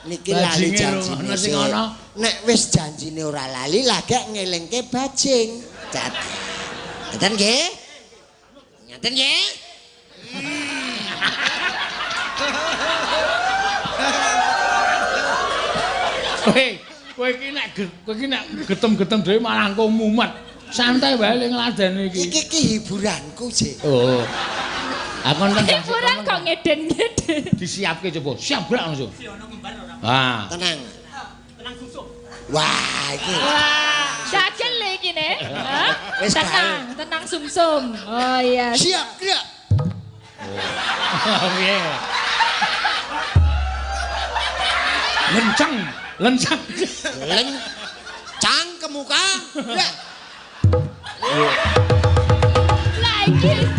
Niki lali janjine. Sing ana. Nek wis janjine ora lali lagek ngelingke bajing. Cat. Ngaten nggih? Ngaten nggih? Hei, kowe iki nek getem-getem dhewe malah engko mumet. Santai wae ning ngladeni iki. Iki ki hiburanku, Jek. Oh. Aku nonton hiburan kok ngeden-ngeden. Disiapke coba. Siap gerak langsung. Ah. Tenang. Tenang susuk. Wah, iki. Wah, jajal iki ne. Tenang, tenang sumsum. Oh iya. Siap gerak. Oh, piye? Lencang, lencang. Lencang ke muka. Gerak. Lah iki.